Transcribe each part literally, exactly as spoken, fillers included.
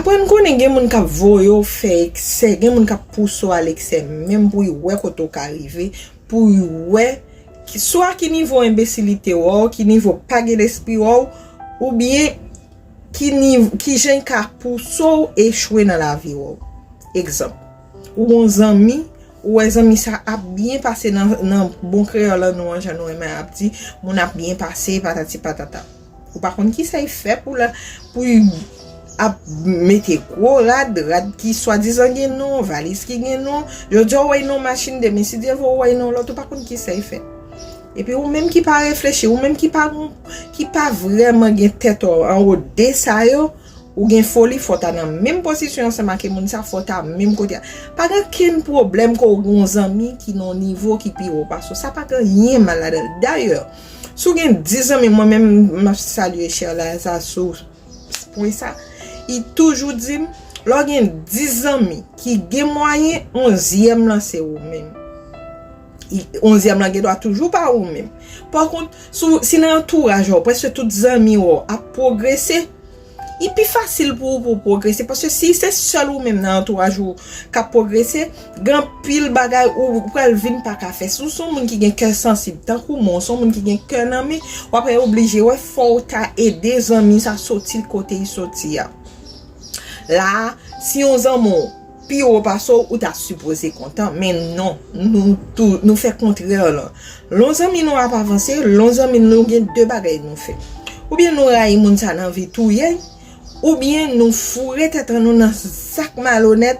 Aprann konnen gen moun k ap voye w fè eksè, gen moun k ap pouse w al eksè menm pou y wè kote w ka rive, pou y wè ki, swa ki nivo enbesilite w a w, ki nivo pa gen lespri w a w, oubyen ki niv, ki jan y ka pouse w echwe nan lavi w a w. Egzanp, ou gon zanmi, ou wè zanmi sa ap byen pase nan, nan bon kreyòl an nou an, jan nou renmen ap di, moun ap byen pase, patati patata. Ou pa konn kisa y fè pou la, pou y ap mete gwo rad, rad ki swadizan gen non, valiz ki gen non. Jodi a w wè y nan machin, demen si Dye vle w wè y nan lòt, ou pa konn kisa y fè. Epi ou menm ki pa reflechi, ou menm ki pa gon, ki pa vrèman gen tèt ou anwo de sa yo, ou gen foli, fò w ta nan menm pozisyon ansanm ak moun sa, fò w ta menm kote a. Pa gen okenn pwoblèm ke w gen yon zanmi ki nan yon nivo ki pi wo pase w. Sa pa gen anyen mal ladan l. Dayè, si w gen dis zanmi, mwen menm, m ap salye Chè Laza sou pwen sa. Li toujou di m, lè w gen dis zanmi ki gen mwayen, onzyèm lan se ou menm. I- Onzyèm lan gen dwa toujou pa ou menm. Pakont, si w- si nan antouraj ou, prèske tout zanmi ou ap pwogrese, li pi fasil pou ou pou w pwogrese. Paske si se sèl ou menm nan antouraj ou k ap pwogrese, gen anpil bagay ou pral vin pa ka fè. Si w se yon moun ki gen kè sansib, tankou mwen, w se yon moun ki gen kè nan men, w ap oblije wè fò w ta ede zanmi sa soti kote l soti a. La, si yon zanmi w pi wo pase w, ou ta sipoze kontan. Men non, nou tou, nou fè kontrè lan. Lè yon zanmi nou ap avanse, lè yon zanmi nou gen de bagay nou fè. Oubyen nou rayi moun sa nan vi touye, oubyen nou foure tèt an nou nan sak malonèt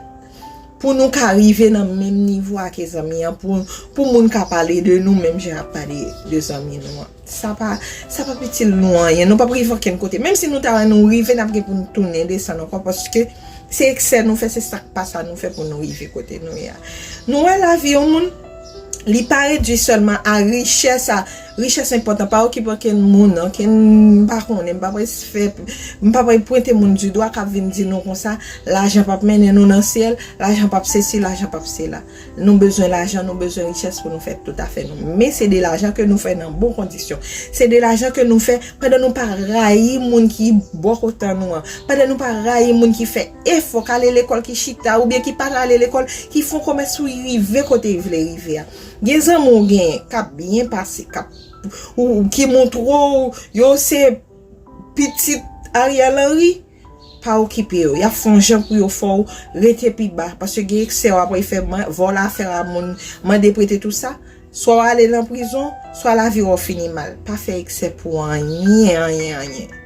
pou nou ka rive nan menm nivo ak zanmi an, pou, pou moun ka pale de nou menm jan y ap pale de zanmi nou an. Sa pa, sa p ap itil nou anyen. Nou p ap rive okenn kote. Menm si nou ta wè nou rive, n ap gen pou nou tounen desann ankò, paske se eksè nou fè, se sa k pa sa nou fè pou nou rive kote nou ye a. Nou wè lavi yon moun, li pa redui sèlman a richès, a richès enpòtan. Pa okipe okenn moun, okenn, m pa konnen, m pa prese fè, m pa prese pwente moun di dwa k ap vin di nou konsa, lajan p ap mennen nou nan syèl, lajan p ap sesi, lajan p ap sela. Nou bezwen lajan, nou bezwen richès pou nou fè tout afè nou. Men se de lajan ke nou fè nan bon kondisyon. Se de lajan ke nou fè pandan nou pa rayi moun ki bò kote nou an. Pandan nou pa rayi moun ki fè efò, k ale lekòl, ki chita, oubyen ki pa t ale lekòl, ki fè yon komès pou y rive kote y vle rive a. Gen zanmi w genyen k ap byen pase, k ap, ou, ki montre w yo se pitit Ariel Henry, pa okipe yo. Y ap fè yon jan pou yo fè w rete pi ba. Paske gen eksè w ap fè, vòlè afè a moun, mande prete tout sa. Swa w ale nan prizon, swa lavi w ap fini mal. Pa fè eksè pou anyen, anyen, anyen.